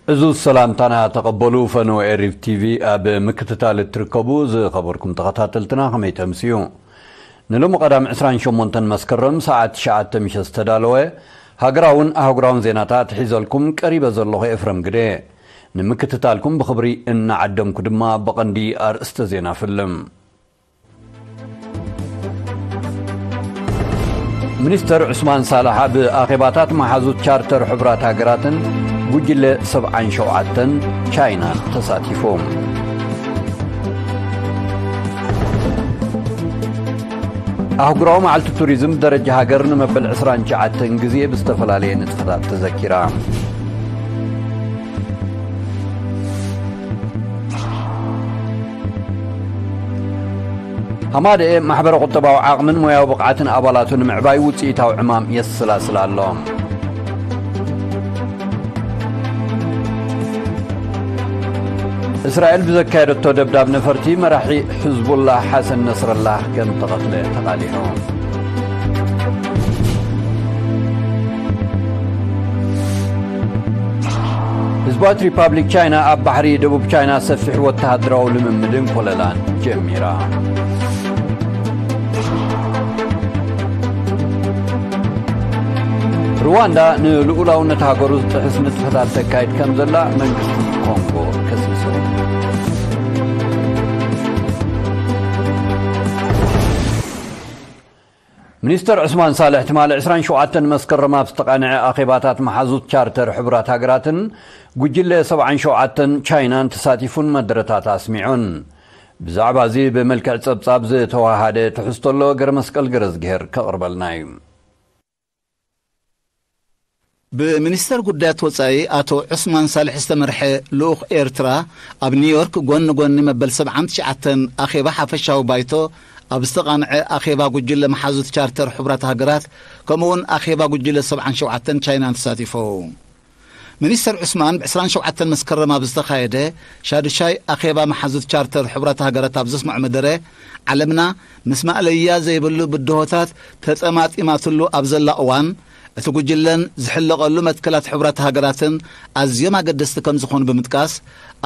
እዚ ሰላምታና ተቐበሉ። ፈነወ ኤሪፍ ቲቪ ኣብ ምክትታል እትርከቡ ዝኸበርኩም ተኸታተልትና ከመይ ተምስዩ? ንሎሚ ቀዳም ዕስራን ሸሞንተን መስከረም ሰዓት ትሽዓተ ምሸት ዝተዳለወ ሃገራውን ኣህጉራውን ዜናታት ሒዘልኩም ቀሪበ ዘለኹ ኤፍረም ግደ። ንምክትታልኩም ብኽብሪ እናዓደምኩ ድማ ብቐንዲ ኣርእስተ ዜና ፍልም። ሚኒስተር ዑስማን ሳላሕ ኣብ ኣኼባታት መሓዙት ቻርተር ሕቡራት ሃገራትን ጉጅለ ሰብዓን ሸውዓተን ቻይናን ተሳቲፎም። ኣህጉራዊ መዓልቲ ቱሪዝም ደረጃ ሃገር ንመበል ዕስራን ትሽዓተን ግዜ ብዝተፈላለየ ንጥፈታት ተዘኪራ። ሃማደኤ ማሕበረ ቁጠባዊ ዓቕምን ሞያዊ ብቕዓትን ኣባላቱ ንምዕባይ ውፅኢታዊ ዕማም የሰላስል ኣሎ። እስራኤል ብዘካየደቶ ደብዳብ ነፈርቲ መራሒ ሕዝቡላህ ሓሰን ነስረላህ ከም ተቐትለ ተቓሊዑ። ህዝባዊት ሪፓብሊክ ቻይና ኣብ ባሕሪ ደቡብ ቻይና ሰፊሕ ወተሃደራዊ ልምምድን ኮለላን ጀሚራ። ሩዋንዳ ንልኡላውነት ሃገሩ ዝጥሕስ ንጥፈታት ተካይድ ከም ዘላ መንግስቲ ኮንጎ ከሲሱ። ሚኒስተር ዑስማን ሳልሕ ትማሊ ዕስራን ሸውዓተን መስከረም ኣብ ዝተቓንዐ ኣኼባታት መሓዙት ቻርተር ሕቡራት ሃገራትን ጉጅለ ሰብዓን ሸውዓተን ቻይናን ተሳቲፉን መደረታት ኣስሚዑን። ብዛዕባ እዚ ብመልክዕ ጸብጻብ ዝተዋሃደ ትሕዝቶ ኣሎ፣ ገረ መስቀል ገረዝግሄር ከቕርበልና እዩ። ብሚኒስተር ጉዳያት ወጻኢ ኣቶ ዑስማን ሳልሕ ዝተመርሐ ልኡኽ ኤርትራ ኣብ ኒውዮርክ ጎኒ ጎኒ መበል ሰብዓን ትሽዓተን ኣኼባ ሓፈሻዊ ባይቶ ኣብ ዝተቓንዐ ኣኼባ ጉጅለ መሓዙት ቻርተር ሕቡራት ሃገራት ከምኡውን ኣኼባ ጉጅለ ሰብዓን ሸውዓተን ቻይናን ተሳቲፉ። ሚኒስተር ዑስማን ብዕስራን ሸውዓተን መስከረም ኣብ ዝተኻየደ ሻዱሻይ ኣኼባ መሓዙት ቻርተር ሕቡራት ሃገራት ኣብ ዘስምዖ መደረ ዓለምና ምስ ማእለያ ዘይብሉ ብድሆታት ተጠማጢማትሉ ኣብ ዘላ እዋን እቲ ጉጅለን ዝሕለቐሉ መትከላት ሕቡራት ሃገራትን ኣዝዮም ኣገደስቲ ከም ዝኾኑ ብምጥቃስ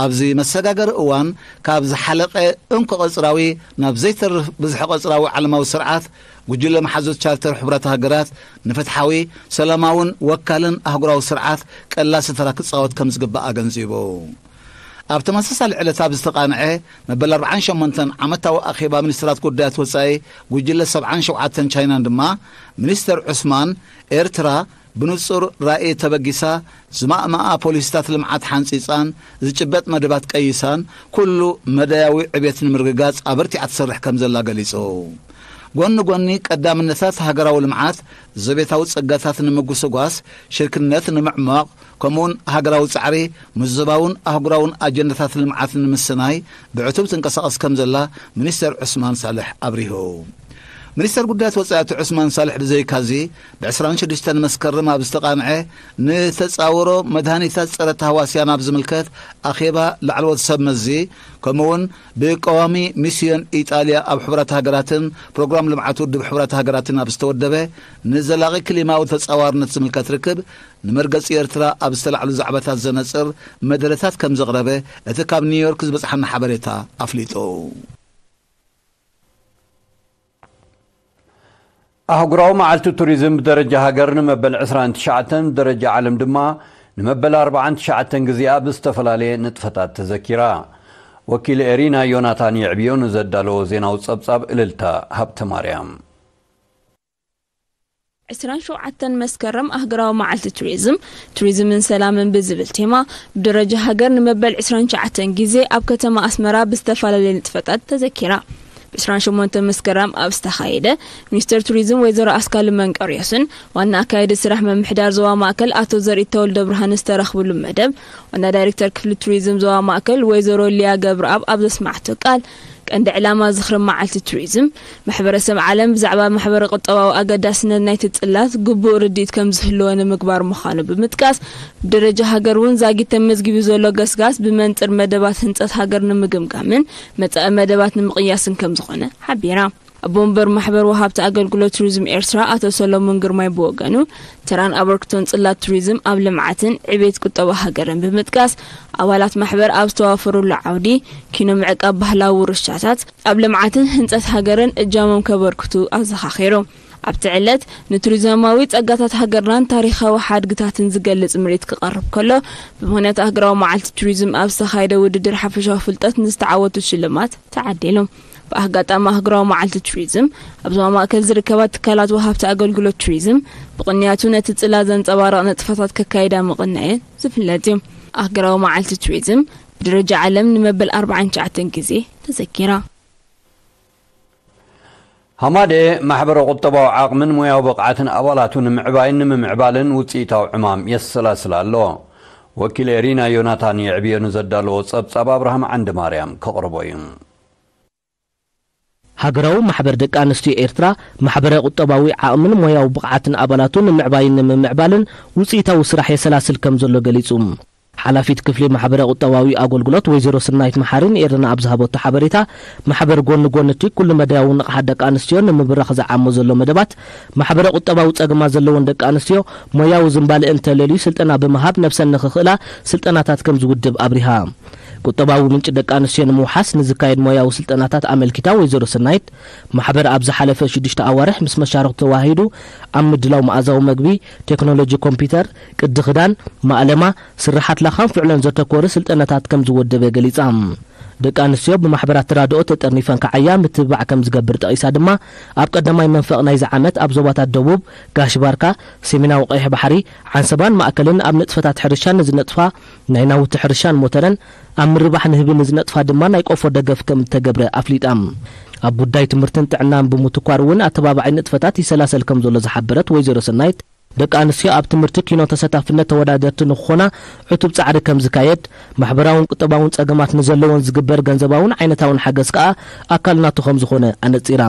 ኣብዚ መሰጋገሪ እዋን ካብ ዝሓለቐ እንኮ ቐጽራዊ ናብ ዘይተርፍ ብዙሕ ቐጽራዊ ዓለማዊ ስርዓት ጉጅለ መሓዙት ቻርተር ሕቡራት ሃገራት ንፍትሓዊ ሰላማውን ወካልን ኣህጉራዊ ስርዓት ቀላሲ ተራ ክጻወት ከም ዝግባእ ኣገንዚቡ። ኣብ ተመሳሳሊ ዕለት ኣብ ዝተቓንዐ መበል ኣርብዓን ሸሞንተን ዓመታዊ ኣኼባ ሚኒስትራት ጉዳያት ወጻኢ ጉጅለ ሰብዓን ሸውዓተን ቻይናን ድማ ሚኒስተር ዑስማን ኤርትራ ብንጹር ራእይ ተበጊሳ ዝማእማኣ ፖሊሲታት ልምዓት ሓንጺጻን ዝጭበጥ መደባት ቀይሳን ኩሉ መዳያዊ ዕብየት ንምርግጋጽ ኣበርቲዓ ትሰርሕ ከም ዘላ ገሊጹ። ጎኒ ጎኒ ቀዳምነታት ሃገራዊ ልምዓት ዘቤታዊ ጸጋታት ንምጉስጓስ ሽርክነት ንምዕማቕ ከምኡውን ሃገራዊ ጻዕሪ ምስ ዞባውን ኣህጉራውን ኣጀንዳታት ልምዓት ንምስናይ ብዕቱብ ትንቀሳቐስ ከም ዘላ ሚኒስተር ዑስማን ሳልሕ ኣብሪሁ። ሚኒስተር ጉዳያት ወጻኢ ኣቶ ዑስማን ሳልሕ ብዘይካዚ ብዕስራን ሽዱሽተን መስከረም ኣብ ዝተቓንዐ ንተጻውሮ መድሃኒታት ጸረ ተህዋስያን ኣብ ዝምልከት ኣኼባ ላዕለዎት ሰብ መዚ ከምኡውን ብቀዋሚ ሚስዮን ኢጣልያ ኣብ ሕቡራት ሃገራትን ፕሮግራም ልምዓት ውድብ ሕቡራት ሃገራትን ኣብ ዝተወደበ ንዘላቒ ክሊማዊ ተጻዋርነት ዝምልከት ርክብ ንመርገጺ ኤርትራ ኣብ ዝተላዕሉ ዛዕባታት ዘነጽር መደረታት ከም ዘቕረበ እቲ ካብ ኒውዮርክ ዝበጽሓና ሓበሬታ ኣፍሊጡ። ኣህጉራዊ መዓልቲ ቱሪዝም ብደረጃ ሃገር ንመበል ዕስራን ትሽዓተን፣ ብደረጃ ዓለም ድማ ንመበል ኣርባዓን ትሽዓተን ግዜኣ ብዝተፈላለየ ንጥፈታት ተዘኪራ። ወኪል ኤሪና ዮናታን የዕብዮ ንዘዳለዎ ዜናዊ ጸብጻብ እልልታ ሃብተ ማርያም። ዕስራን ሸውዓተን መስከረም ኣህጉራዊ መዓልቲ ቱሪዝም፣ ቱሪዝምን ሰላምን ብዝብል ቴማ ብደረጃ ሃገር ንመበል ዕስራን ትሽዓተን ግዜ ኣብ ከተማ ኣስመራ ብዝተፈላለየ ንጥፈታት ተዘኪራ። ብ ዕስራን ሸሞንተን መስከረም ኣብ ዝተኻየደ፣ ሚኒስተር ቱሪዝም ወይዘሮ ኣስካሉ መንቀርዮስን ዋና ኣካያዲ ስራሕ ምምሕዳር ዞባ ማእከል ኣቶ ዘርኢት ተወልደ ብርሃን ዝተረኽብሉ መደብ፣ ዋና ዳይሬክተር ክፍሊ ቱሪዝም ዞባ ማእከል ወይዘሮ ሊያ ገብረኣብ ኣብ ዘስማዕቶ ቃል፣ ቀንዲ ዕላማ ዝኽሪ መዓልቲ ቱሪዝም፣ ማሕበረሰብ ዓለም ብዛዕባ ማሕበረ ቁጠባዊ ኣገዳስነት ናይቲ ጽላት ግቡእ ርድኢት ከም ዝህልዎ ንምግባር ምዃኑ ብምጥቃስ፣ ብደረጃ ሃገር እውን ዛጊት ተመዝጊቡ ዘሎ ገስጋስ ብመንጽር መደባት ህንጸት ሃገር ንምግምጋምን መጻኢ መደባት ንምቕያስን ከም ዝኾነ ሓቢራ። ኣቦ ወንበር ማሕበር ወሃብቲ ኣገልግሎት ቱሪዝም ኤርትራ ኣቶ ሰሎሞን ግርማይ ብወገኑ፣ ተራን ኣበርክቶን ጽላት ቱሪዝም ኣብ ልምዓትን ዕቤት ቁጠባ ሃገርን ብምጥቃስ፣ ኣባላት ማሕበር ኣብ ዝተዋፈሩሉ ዓውዲ ኪኖ ምዕቃብ ባህላዊ ውርሻታት ኣብ ልምዓትን ህንጸት ሃገርን እጃሞም ከበርክቱ ኣዘኻኺሩ። ኣብቲ ዕለት፣ ንቱሪዝማዊ ጸጋታት ሃገርናን ታሪኻዊ ሓድግታትን ዝገልጽ ምርኢት ክቐርብ ከሎ፣ ብምኽንያት ኣህጉራዊ መዓልቲ ቱሪዝም ኣብ ዝተኻየደ ውድድር ሓፈሻዊ ፍልጠት ንዝተዓወቱ ሽልማት ተዓዲሉ። ብኣጋጣሚ ኣህጉራዊ መዓልቲ ቱሪዝም፣ ኣብ ዞባ ማእከል ዝርከባ ትካላት ወሃብቲ ኣገልግሎት ቱሪዝም ብቕንያቱ ነቲ ጽላ ዘንጸባርቕ ንጥፈታት ከካይዳ ምቕናየን ዝፍለጥ እዩ። ኣህጉራዊ መዓልቲ ቱሪዝም ብደረጃ ዓለም ንመበል ኣርባዓን ትሽዓተን ግዜ ተዘኪራ። ሃማደ ማሕበረ ቁጠባዊ ዓቕምን ሞያዊ ብቕዓትን ኣባላቱ ንምዕባይን ንምምዕባልን ውፅኢታዊ ዕማም የሰላስል ኣሎ። ወኪል ኤሪና ዮናታን የዕብዮ ንዘዳለዎ ጸብጻብ ኣብርሃም ዓንደ ማርያም ከቕርቦ እዩ። ሃገራዊ ማሕበር ደቂ ኣንስትዮ ኤርትራ ማሕበረ ቁጠባዊ ዓቕምን ሞያዊ ብቕዓትን ኣባላቱ ንምዕባይን ንምምዕባልን ውፅኢታዊ ስራሕ የሰላስል ከም ዘሎ ገሊጹ። ሓላፊት ክፍሊ ማሕበረ ቁጠባዊ ኣገልግሎት ወይዘሮ ስናይት መሓሪ ንኤረና ኣብ ዝሃበቶ ሓበሬታ፣ ማሕበር ጎኒ ጎኒ እቲ ኩሉ መዳያዊ ንቕሓት ደቂ ኣንስትዮ ንምብራኽ ዝዓሞ ዘሎ መደባት፣ ማሕበረ ቁጠባዊ ጸገማት ዘለወን ደቂ ኣንስትዮ ሞያዊ ዝንባለ እንተለልዩ ስልጠና ብምሃብ ነብሰን ንኽኽእላ ስልጠናታት ከም ዝውድብ ኣብሪሃ። ቁጠባዊ ምንጪ ደቂ ኣንስትዮ ንምውሓስ ንዝካየድ ሞያዊ ስልጠናታት ኣመልኪታ ወይዘሮ ስናይት፣ ማሕበር ኣብ ዝሓለፈ ሽዱሽተ ኣዋርሕ ምስ መሻርኽቱ ተዋሂዱ ኣብ ምድላው መኣዛዊ መግቢ፣ ቴክኖሎጂ ኮምፒውተር፣ ቅዲ ክዳን፣ ማእለማ፣ ስርሓት ላኻን ፍዕሎን ዘተኮረ ስልጠናታት ከም ዝወደበ ገሊጻ። ደቂ ኣንስትዮ ብማሕበራት ተራድኦ ተጠርኒፈን ክዓያ ምትብባዕ ከም ዝገብር ጠቒሳ ድማ፣ ኣብ ቀዳማይ መንፈቕ ናይዚ ዓመት ኣብ ዞባታት ደቡብ፣ ጋሽ ባርካ፣ ሰሜናዊ ቀይሕ ባሕሪ፣ ዓንሰባን ማእከልን ኣብ ንጥፈታት ሕርሻ ንዝነጥፋ ናይ ናውቲ ሕርሻን ሞተረን፣ ኣብ ምርባሕ ንህቢ ንዝነጥፋ ድማ ናይ ቆፎ ደገፍ ከም እተገብረ ኣፍሊጣ። ኣብ ጉዳይ ትምህርትን ጥዕናን ብምትኳር እውን ኣተባባዒ ንጥፈታት ይሰላሰል ከም ዘሎ ዝሓበረት ወይዘሮ ሰናይት፣ ደቂ ኣንስትዮ ኣብ ትምህርቲ ኪኖ ተሳታፍነት ተወዳደርቲ ንክኾና ዕቱብ ጻዕሪ ከም ዝካየድ፣ ማሕበራውን ቁጠባውን ጸገማት ንዘለወን ዝግበር ገንዘባውን ዓይነታውን ሓገዝ ከኣ ኣካል ናቱ ከም ዝኾነ ኣነጺራ።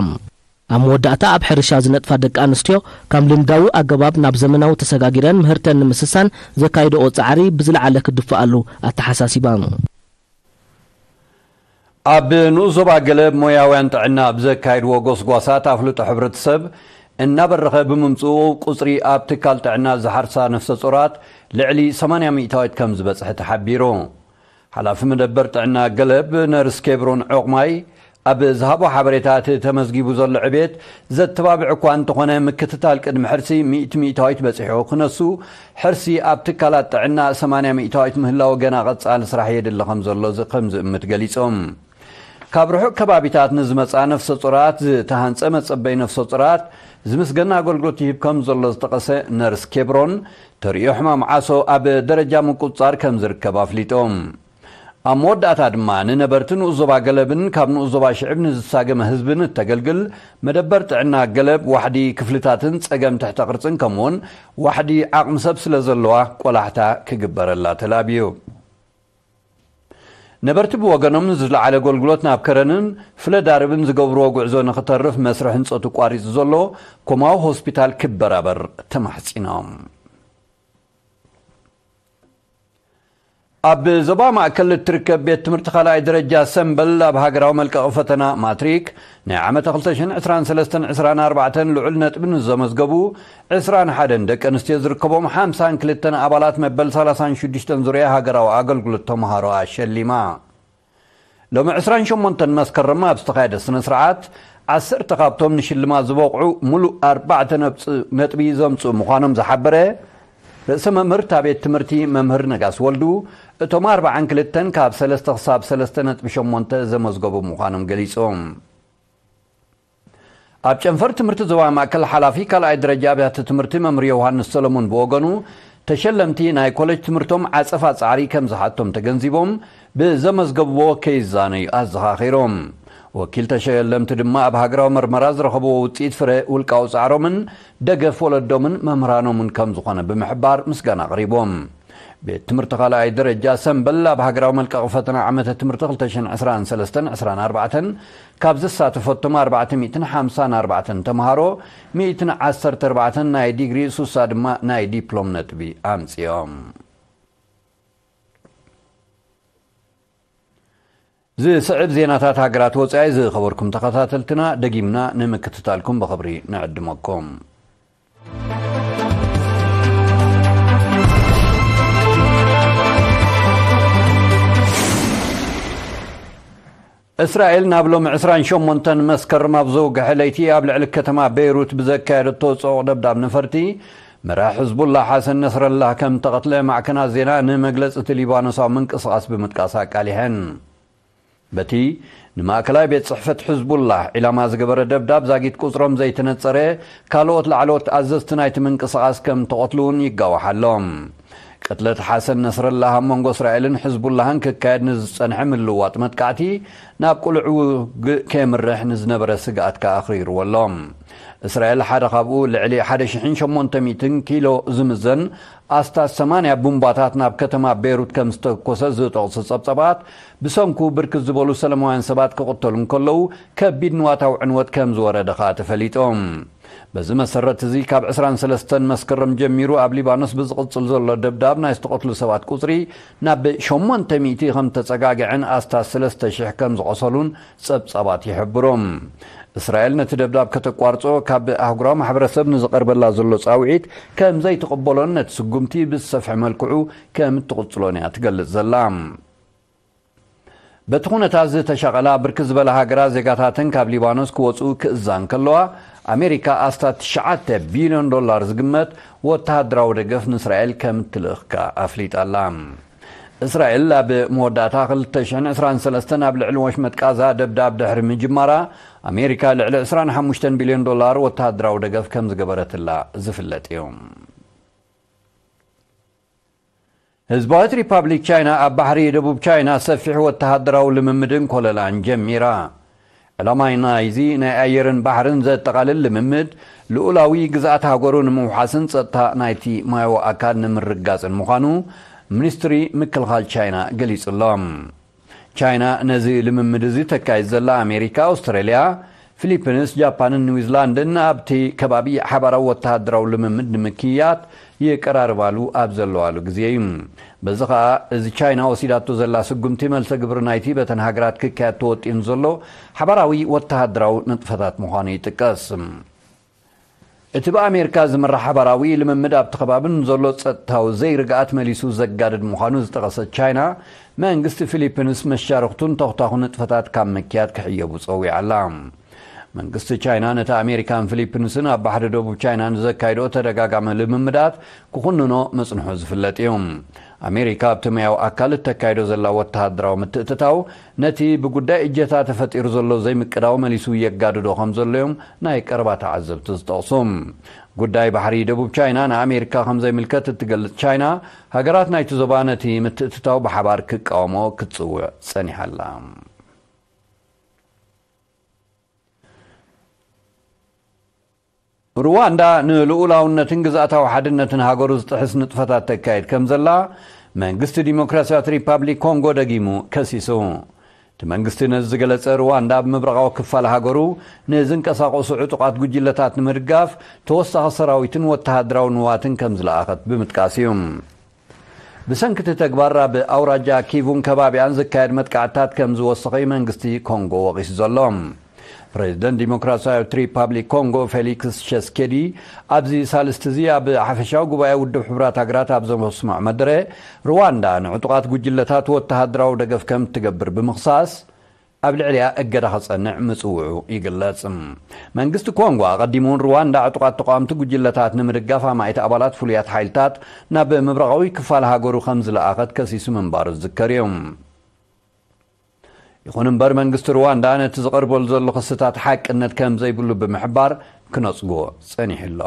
ኣብ መወዳእታ ኣብ ሕርሻ ዝነጥፋ ደቂ ኣንስትዮ ካብ ልምዳዊ ኣገባብ ናብ ዘመናዊ ተሰጋጊረን ምህርተን ንምስሳን ዘካይድኦ ጻዕሪ ብዝለዓለ ክድፍኣሉ ኣተሓሳሲባ። ኣብ ንኡስ ዞባ ገለብ ሞያውያን ጥዕና ኣብ ዘካየድዎ ጎስጓሳት ኣፍልጦ ሕብረተሰብ እናበረኸ ብምምፅኡ ቁፅሪ ኣብ ትካል ጥዕና ዝሓርሳ ነፍሰ ጾራት ልዕሊ ሰማንያ ሚእታዊት ከም ዝበፅሐ ተሓቢሩ። ሓላፊ መደበር ጥዕና ገለብ ነርስ ኬብሮን ዑቕማይ ኣብ ዝሃቦ ሓበሬታ፣ እቲ ተመዝጊቡ ዘሎ ዕቤት ዘተባብዕ እኳ እንተኾነ፣ ምክትታል ቅድሚ ሕርሲ ሚእቲ ሚእታዊት በፂሑ ክነሱ፣ ሕርሲ ኣብ ትካላት ጥዕና ሰማንያ ሚእታዊት ምህላው ገና ቀጻሊ ስራሕ የድሊ ከም ዘሎ ዝ-፣ ከም ዝእምት ገሊጾም። ካብ ርሑቕ ከባቢታት ንዝመጻ ነፍሰ ጾራት ዝተሃንጸ መጸበይ ነፍሰ ጾራት ዝምስገን ኣገልግሎት ይህብ ከም ዘሎ ዝጠቐሰ ነርስ ኬብሮን፣ ተርእዮ ሕማም ዓሶ ኣብ ደረጃ ምቁጽጻር ከም ዝርከብ ኣፍሊጦም። ኣብ መወዳእታ ድማ ንነበርቲ ንኡስ ዞባ ገለብን ካብ ንኡስ ዞባ ሽዕብ ንዝሳገመ ህዝብን እተገልግል መደበር ጥዕና ገለብ ዋሕዲ ክፍልታትን ጸገም ትሕተ ቅርጽን ከምኡውን ዋሕዲ ዓቕሚ ሰብ ስለ ዘለዋ ቆላሕታ ክግበረላ ተላብዩ። ነበርቲ ብወገኖም ንዝለዓለ ኣገልግሎት ናብ ከረንን ፍለዳርብን ዝገብርዎ ጉዕዞ ንኽተርፍ መስርሕ ህንጸቱ ቋሪጹ ዘሎ ኮማዊ ሆስፒታል ክበራበር ተማሕጺኖም። ኣብ ዞባ ማእከል እትርከብ ቤት ትምህርቲ ካልኣይ ደረጃ ሰምበል ኣብ ሃገራዊ መልቀቒ ፈተና ማትሪክ ናይ ዓመተ ክልተ ሽሕን ዕስራን ሰለስተን ዕስራን ኣርባዕተን ልዑል ነጥቢ ንዘመዝገቡ ዕስራን ሓደን ደቂ ኣንስትዮ ዝርከቦም ሓምሳን ክልተን ኣባላት መበል ሰላሳን ሽዱሽተን ዙርያ ሃገራዊ ኣገልግሎት ተምሃሮ ኣሸሊማ። ሎሚ ዕስራን ሸሞንተን መስከረም ኣብ ዝተኻየደ ስነ ስርዓት፣ ዓሰርተ ካብቶም ንሽልማት ዝበቕዑ ሙሉእ ኣርባዕተ ነብጽ-፣ ነጥቢ ዘምጽኡ ምዃኖም ዝሓበረ ርእሰ መምህር እታ ቤት ትምህርቲ መምህር ነጋስ ወልዱ፣ እቶም ኣርባዓን ክልተን ካብ ሰለስተ ክሳብ ሰለስተ ነጥቢ ሸሞንተ ዘመዝገቡ ምዃኖም ገሊጹ። ኣብ ጨንፈር ትምህርቲ ዞባ ማእከል ሓላፊ ካልኣይ ደረጃ ኣብያተ ትምህርቲ መምህር ዮሃንስ ሰለሙን ብወገኑ፣ ተሸለምቲ ናይ ኮሌጅ ትምህርቶም ዓጸፋ ጻዕሪ ከም ዝሓቶም ተገንዚቦም፣ ብዘመዝገብዎ ከይዛነዩ ኣዘኻኺሮም። ወኪል ተሸለምቲ ድማ ኣብ ሃገራዊ መርመራ ዝረኸብዎ ውጽኢት ፍረ ውልቃዊ ጻዕሮምን ደገፍ ወለዶምን መምህራኖምን ከም ዝኾነ ብምሕባር ምስጋና ኣቕሪቦም። ቤት ትምህርቲ ካልኣይ ደረጃ ሰምበል ኣብ ሃገራዊ መልቀቒ ፈተና ዓመተ ትምህርቲ ክልተ ሽሕን ዕስራን ሰለስተን ዕስራን ኣርባዕተን ካብ ዝሳተፈቶም ኣርባዕተ ሚእትን ሓምሳን ኣርባዕተን ተምሃሮ፣ ሚእትን ዓሰርተ ኣርባዕተን ናይ ዲግሪ፣ ሱሳ ድማ ናይ ዲፕሎም ነጥቢ ኣምጺኦም። ዝስዕብ ዜናታት ሃገራት ወጻኢ ዝኸበርኩም ተኸታተልትና፣ ደጊምና ንምክትታልኩም ብኽብሪ ንዕድመኩም። እስራኤል ናብ ሎም ዕስራን ሸሞንተን መስከረም ኣብ ዘውግሐ ለይቲ ኣብ ልዕሊ ከተማ ቤይሩት ብዘካየደቶ ጽዑቕ ደብዳብ ነፈርቲ፣ መራሕ ሕዝቡላህ ሓሰን ነስረላህ ከም ተቐትለ ማዕከናት ዜና ንመግለጺ እቲ ሊባኖሳዊ ምንቅስቓስ ብምጥቃስ ኣቃሊሐን። በቲ ንማእከላይ ቤት ጽሕፈት ሕዝቡላህ ዒላማ ዝገበረ ደብዳብ፣ ዛጊት ቁጽሮም ዘይተነጸረ ካልኦት ላዕለዎት ኣዘዝቲ ናይቲ ምንቅስቓስ ከም ተቐትሉ እውን ይጋዋሕ ኣሎ። ቅትለት ሓሰን ነስረላህ ኣብ መንጎ እስራኤልን ሕዝቡላህን ክካየድ ንዝጸንሐ ምልውዋጥ መጥቃዕቲ ናብ ቅሉዕ ውግእ ከየምርሕ ንዝነበረ ስግኣት ከኣ ኣኽሪርዎ ኣሎ። እስራኤል ሓደ ካብኡ ልዕሊ ሓደ ሽሕን ሸሞንተ ሚእትን ኪሎ ዝምዘን ኣስታት ሰማንያ ቡምባታት ናብ ከተማ ቤሩት ከም ዝተኮሰ ዝጠቕሱ ጸብጸባት፣ ብሰንኩ ብርክት ዝበሉ ሰላማውያን ሰባት ክቕተሉ እንከለዉ፣ ከቢድ ንዋታዊ ዕንወት ከም ዝወረደ ከኣ ተፈሊጡ። በዚ መሰረት እዚ፣ ካብ ዕስራን ሰለስተን መስከረም ጀሚሩ ኣብ ሊባኖስ ብዝቕጽል ዘሎ ደብዳብ ናይ ዝተቐትሉ ሰባት ቁጽሪ ናብ ሸሞንተ ሚእቲ ከም ተጸጋግዐን ኣስታት ሰለስተ ሽሕ ከም ዝቖሰሉን ጸብጻባት ይሕብሩ። እስራኤል ነቲ ደብዳብ ከተቋርጾ ካብ ኣህጉራዊ ማሕበረሰብ ንዝቐርበላ ዘሎ ጻውዒት ከም ዘይትቕበሎን ነቲ ስጉምቲ ብዝሰፍሐ መልክዑ ከም እትቕጽሎን እያ ትገልጽ ዘላ። በቲ ኩነታት ዝተሻቐላ ብርክት ዝበላ ሃገራት ዜጋታተን ካብ ሊባኖስ ክወጹ ክእዛ እንከለዋ፣ ኣሜሪካ ኣስታት ትሽዓተ ቢልዮን ዶላር ዝግመት ወተሃደራዊ ደገፍ ንእስራኤል ከም እትልእኽካ ኣፍሊጣ ኣላ። እስራኤል ኣብ መወዳእታ ክልተ ሽሕን ዕስራን ሰለስተን ኣብ ልዕሊ ወሽመጥ ቃዛ ደብዳብ ድሕሪ ምጅማራ፣ ኣሜሪካ ልዕሊ ዕስራን ሓሙሽተን ቢልዮን ዶላር ወተሃደራዊ ደገፍ ከም ዝገበረትላ ዝፍለጥ እዩ። ህዝባዊት ሪፓብሊክ ቻይና ኣብ ባሕሪ ደቡብ ቻይና ሰፊሕ ወተሃደራዊ ልምምድን ኮለላን ጀሚራ። ዕላማ ናይዚ ናይ ኣየርን ባሕርን ዘጠቓልል ልምምድ፣ ልኡላዊ ግዝኣት ሃገሩ ንምውሓስን ጸጥታ ናይቲ ማያዊ ኣካል ንምርግጋጽን ምዃኑ ሚኒስትሪ ምክልኻል ቻይና ገሊጹ ኣሎ። ቻይና ነዚ ልምምድ እዚ ተካይድ ዘላ ኣሜሪካ፣ ኣውስትራልያ፣ ፊሊፒንስ፣ ጃፓንን ኒውዚላንድን ኣብቲ ከባቢ ሓባራዊ ወተሃደራዊ ልምምድ ንምክያድ ይቀራርባሉ ኣብ ዘለዋሉ ግዜ እዩ። በዚ ኸኣ፣ እዚ ቻይና ወሲዳቶ ዘላ ስጉምቲ፣ መልሰ ግብሪ ናይቲ በተን ሃገራት ክካየድ ተወጢኑ ዘሎ ሓባራዊ ወተሃደራዊ ንጥፈታት ምዃኑ ይጥቀስ። እቲ ብኣሜሪካ ዝምራሕ ሓባራዊ ልምምድ፣ ኣብቲ ከባቢ ንዘሎ ጸጥታዊ ዘይርግኣት መሊሱ ዘጋድድ ምዃኑ ዝጠቐሰት ቻይና፣ መንግስቲ ፊሊፒንስ መሻርኽቱን ተኹታኹ ንጥፈታት ካብ ምክያድ ክሕየቡ ጸዊዓ ኣላ። መንግስቲ ቻይና ነቲ ኣሜሪካን ፊሊፒንስን ኣብ ባሕሪ ደቡብ ቻይና ንዘካይዶ ተደጋጋሚ ልምምዳት ክኹንኖ ምጽንሑ ዝፍለጥ እዩ። ኣሜሪካ ኣብቲ ማያዊ ኣካል እተካይዶ ዘላ ወተሃደራዊ ምትእትታው፣ ነቲ ብጉዳይ እጀታ ተፈጢሩ ዘሎ ዘይምቅዳው መሊሱ የጋድዶ ከም ዘሎ እዮም ናይ ቀረባ ተዓዘብቲ ዝጠቕሱ። ጉዳይ ባሕሪ ደቡብ ቻይና ንኣሜሪካ ከም ዘይምልከት እትገልጽ ቻይና፣ ሃገራት ናይቲ ዞባ ነቲ ምትእትታው ብሓባር ክቃወሞ ክትጽውዕ ጸኒሓ ኣላ። ሩዋንዳ ንልኡላውነትን ግዝኣታዊ ሓድነትን ሃገሩ ዝጥሕስ ንጥፈታት ተካይድ ከም ዘላ መንግስቲ ዲሞክራሲያዊት ሪፓብሊክ ኮንጎ ደጊሙ ከሲሱ። እቲ መንግስቲ ነዚ ዝገለጸ፣ ሩዋንዳ ኣብ ምብራቓዊ ክፋል ሃገሩ ንዝንቀሳቐሱ ዕጡቓት ጉጅለታት ንምድጋፍ ተወሳኺ ሰራዊትን ወተሃደራዊ ንዋትን ከም ዝለኣኸት ብምጥቃስ እዩ። ብሰንኪ እቲ ተግባር፣ ኣብ ኣውራጃ ኪቡን ከባቢኣን ዝካየድ መጥቃዕትታት ከም ዝወሰኸ እዩ መንግስቲ ኮንጎ ወቒሱ ዘሎ። ፕሬዚደንት ዲሞክራሲያዊት ሪፓብሊክ ኮንጎ ፌሊክስ ሸስኬዲ ኣብዚ ሳልስቲ እዚ ኣብ ሓፈሻዊ ጉባኤ ውድብ ሕቡራት ሃገራት ኣብ ዘስምዖ መደረ፣ ሩዋንዳ ንዕጡቓት ጉጅለታት ወተሃደራዊ ደገፍ ከም እትገብር ብምኽሳስ፣ ኣብ ልዕሊኣ እገዳ ከጸንዕ ምጽውዑ ይግለጽ። መንግስቲ ኮንጎ ኣቐዲሙ እውን ሩዋንዳ ዕጡቓት ተቓወምቲ ጉጅለታት ንምድጋፍ ኣማኢት ኣባላት ፍሉያት ሓይልታት ናብ ምብራቓዊ ክፋል ሃገሩ ከም ዝለኣኸት ከሲሱ ምንባሩ ዝዝከር እዩ። ይኹን እምበር፣ መንግስቲ ሩዋንዳ ነቲ ዝቐርበሉ ዘሎ ክስታት ሓቅነት ከም ዘይብሉ ብምሕባር ክነጽጎ ጸኒሑ ኣሎ።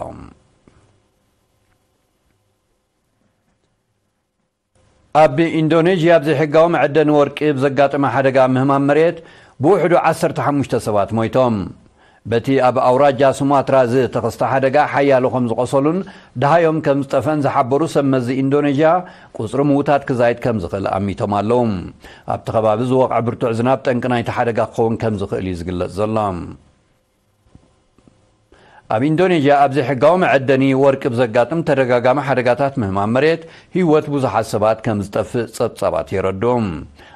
ኣብ ኢንዶኔዥያ፣ ኣብ ዘይሕጋዊ መዐደኒ ወርቂ ብዘጋጠመ ሓደጋ ምህማም መሬት፣ ብውሕዱ ዓሰርተ ሓሙሽተ ሰባት ሞይቶም። በቲ ኣብ ኣውራጃ ሱማትራ ዝተኸስተ ሓደጋ፣ ሓያሎ ከም ዝቖሰሉን ደሃዮም ከም ዝጠፍአን ዝሓበሩ ሰብ መዚ ኢንዶኔዥያ፣ ቁጽሪ ምዉታት ክዛይድ ከም ዝኽእል ኣሚቶም ኣለዉ። ኣብቲ ከባቢ ዝወቕዐ ብርቱዕ ዝናብ፣ ጠንቂ ናይቲ ሓደጋ ክኸውን ከም ዝኽእል እዩ ዝግለጽ ዘሎ። ኣብ ኢንዶኔዥያ፣ ኣብ ዘይሕጋዊ መዐደኒ ወርቂ ብዘጋጥም ተደጋጋሚ ሓደጋታት ምህማም መሬት፣ ህይወት ብዙሓት ሰባት ከም ዝጠፍእ ጸብጻባት የረድኡ።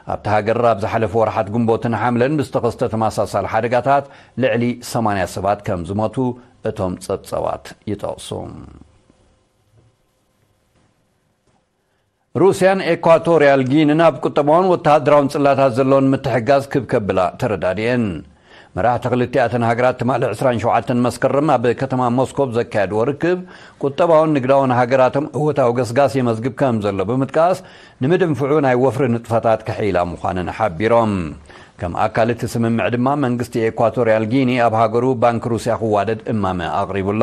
ኣብቲ ሃገር ኣብ ዝሓለፈ ወርሓት ግንቦትን ሓምለን ብዝተኸስተ ተመሳሳሊ ሓደጋታት ልዕሊ ሰማንያ ሰባት ከም ዝሞቱ እቶም ጸብጸባት ይጠቕሱ። ሩስያን ኤኳቶርያል ጊንን ኣብ ቁጠባውን ወተሃደራውን ጽላታት ዘለውን ምትሕጋዝ ክብ ከብላ ተረዳዲኤን። መራሕቲ ክልቲኣተን ሃገራት ትማሊ ዕስራን ሸውዓተን መስከረም ኣብ ከተማ ሞስኮ ዘካየድዎ ርክብ፣ ቁጠባውን ንግዳውን ሃገራቶም እወታዊ ገስጋስ የመዝግብ ከም ዘሎ ብምጥቃስ፣ ንምድንፍዑ ናይ ወፍሪ ንጥፈታት ክሕይላ ምዃነን ሓቢሮም። ከም ኣካል እቲ ስምምዕ ድማ፣ መንግስቲ ኤኳቶርያል ጊኒ ኣብ ሃገሩ ባንክ ሩስያ ክዋደድ እማመ ኣቕሪቡ ኣሎ።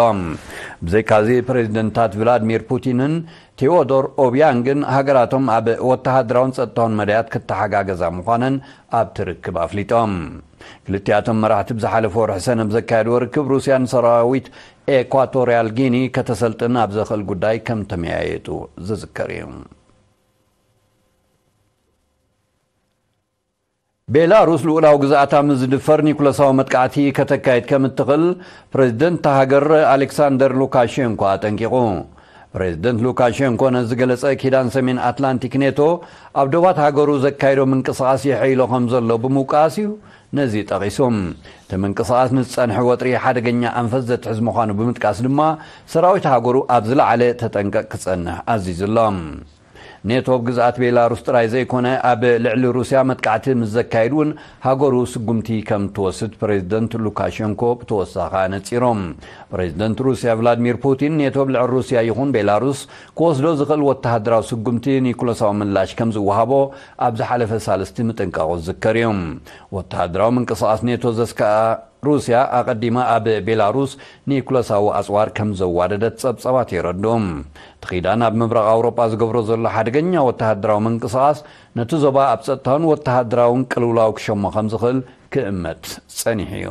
ብዘይካዚ፣ ፕሬዚደንታት ቭላድሚር ፑቲንን ቴዎዶር ኦቢያንግን ሃገራቶም ኣብ ወተሃደራውን ጸጥታውን መዳያት ክተሓጋገዛ ምዃነን ኣብቲ ርክብ ኣፍሊጦም። ክልቲኣቶም መራሕቲ ብዝሓለፈ ወርሒ ሰነ ብዘካየድዎ ርክብ፣ ሩስያ ንሰራዊት ኤኳቶርያል ጊኒ ከተሰልጥን ኣብ ዘኽእል ጉዳይ ከም ተመያየጡ ዝዝከር እዩ። ቤላሩስ ልኡላዊ ግዝኣታ ምስ ዝድፈር ኒኩለሳዊ መጥቃዕቲ ከተካይድ ከም እትኽእል ፕሬዚደንት እታ ሃገር ኣሌክሳንደር ሉካሼንኮ ኣጠንቂቑ። ፕሬዚደንት ሉካሼንኮ ነዚ ዝገለጸ፣ ኪዳን ሰሜን ኣትላንቲክ ኔቶ ኣብ ዶባት ሃገሩ ዘካይዶ ምንቅስቓስ የሐይሎ ከም ዘሎ ብምውቃስ እዩ ነዚ ጠቒሱ። እቲ ምንቅስቓስ ንዝጸንሐ ወጥሪ ሓደገኛ ኣንፈት ዘትሕዝ ምዃኑ ብምጥቃስ ድማ፣ ሰራዊት ሃገሩ ኣብ ዝለዓለ ተጠንቀቕ ክጸንሕ ኣዚዙ ኣሎ። ኔቶ ኣብ ግዝኣት ቤላሩስ ጥራይ ዘይኮነ፣ ኣብ ልዕሊ ሩስያ መጥቃዕቲ ምስ ዘካይድ እውን ሃገሩ ስጉምቲ ከም ትወስድ ፕሬዚደንት ሉካሼንኮ ብተወሳኺ ኣነጺሮም። ፕሬዚደንት ሩስያ ቭላድሚር ፑቲን፣ ኔቶ ኣብ ልዕሊ ሩስያ ይኹን ቤላሩስ ክወስዶ ዝኽእል ወተሃደራዊ ስጉምቲ ኒኩለሳዊ ምላሽ ከም ዝወሃቦ ኣብ ዝሓለፈ ሳልስቲ ምጥንቃቑ ዝዝከር እዩ። ወተሃደራዊ ምንቅስቓስ ኔቶ ዘስከኣ ሩስያ ኣቐዲማ ኣብ ቤላሩስ ኒኩለሳዊ ኣጽዋር ከም ዘዋደደት ጸብጻባት የረድኡ። እቲ ኪዳን ኣብ ምብራቕ ኣውሮጳ ዝገብሮ ዘሎ ሓደገኛ ወተሃደራዊ ምንቅስቓስ፣ ነቲ ዞባ ኣብ ጸጥታውን ወተሃደራውን ቅልውላው ክሸሞ ከም ዝኽእል ክእመት ጸኒሑ እዩ።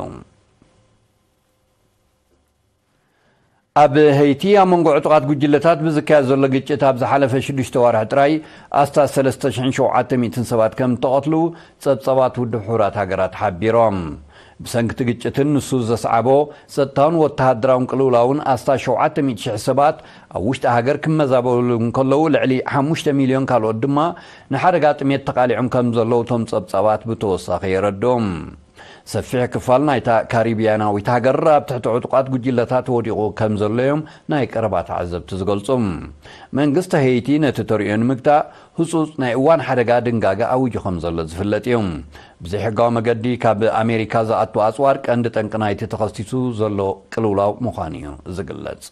ኣብ ሄይቲ፣ ኣብ መንጎ ዕጡቓት ጉጅለታት ብዝካየድ ዘሎ ግጭት፣ ኣብ ዝሓለፈ ሽዱሽተ ዋርሒ ጥራይ ኣስታት ሰለስተ ሽሕን ሸውዓተ ሚእትን ሰባት ከም እተቐትሉ ጸብጻባት ውድብ ሕቡራት ሃገራት ሓቢሮም። ብሰንኪ እቲ ግጭትን ንሱ ዘስዓቦ ጸጥታውን ወተሃደራውን ቅልውላውን፣ ኣስታት ሸውዓተ ሚእቲ ሽሕ ሰባት ኣብ ውሽጢ ሃገር ክመዛበሉ እንከለዉ፣ ልዕሊ ሓሙሽተ ሚልዮን ካልኦት ድማ ንሓደጋ ጥሜት ተቓሊዖም ከም ዘለዉ እቶም ጸብጻባት ብተወሳኺ የረድኡ። ሰፊሕ ክፋል ናይታ ካሪብያናዊት ሃገር ኣብ ትሕቲ ዕጡቓት ጉጅለታት ወዲቑ ከም ዘሎ እዮም ናይ ቀረባ ተዓዘብቲ ዝገልጹ። መንግስቲ ሄይቲ ነቲ ተርእዮ ንምግታእ ህጹጽ ናይ እዋን ሓደጋ ድንጋገ ኣዊጁ ከም ዘሎ ዝፍለጥ እዩ። ብዘይሕጋዊ መገዲ ካብ ኣሜሪካ ዝኣቱ ኣጽዋር ቀንዲ ጠንቂ ናይቲ ተኸሲቱ ዘሎ ቅልውላው ምዃኑ እዩ ዝግለጽ።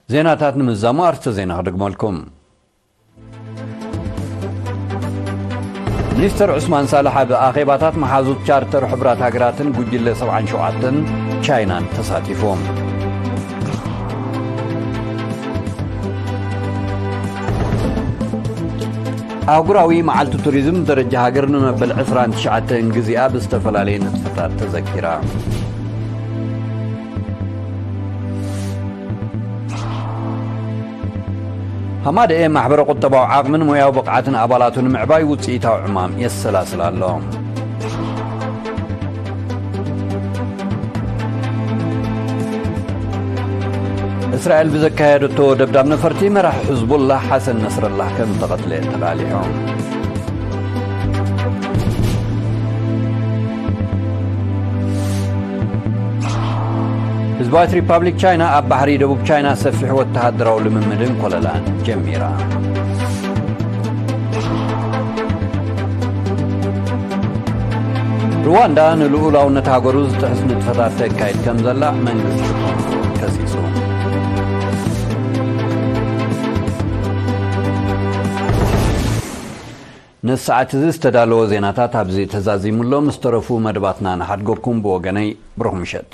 ዜናታት ንምዛሙ ኣርስተ ዜና ክደግመልኩም። ሚኒስተር ዑስማን ሳልሕ ኣብ ኣኼባታት መሓዙት ቻርተር ሕቡራት ሃገራትን ጉጅለ ሰብዓን ሸውዓተን ቻይናን ተሳቲፉ። ኣህጉራዊ መዓልቲ ቱሪዝም ደረጃ ሃገር ንመበል ዕስራን ትሽዓተን ግዜኣ ብዝተፈላለየ ንጥፈታት ተዘኪራ። ሃማደኤ ማሕበረ ቁጠባዊ ዓቕምን ሞያዊ ብቕዓትን ኣባላቱ ንምዕባይ ውፅኢታዊ ዕማም የሰላስል ኣሎ። እስራኤል ብዘካየደቶ ደብዳብ ነፈርቲ፣ መራሒ ሕዝቡላህ ሓሰን ነስረላህ ከም ዝተቐትለ ተቓሊዖም። ህዝባዊት ሪፓብሊክ ቻይና ኣብ ባሕሪ ደቡብ ቻይና ሰፊሕ ወተሃደራዊ ልምምድን ኮለላን ጀሚራ። ሩዋንዳ ንልኡላውነት ሃገሩ ዝጥሕስ ንጥፈታት ተካይድ ከም ዘላ መንግስቲ ኮንጎ ከሲሱ። ንሰዓት እዚ ዝተዳለወ ዜናታት ኣብዚ ተዛዚሙ ኣሎ። ምስ ተረፉ መደባትና ንሓድገኩም። ብወገነይ ብሩኽ ምሸት።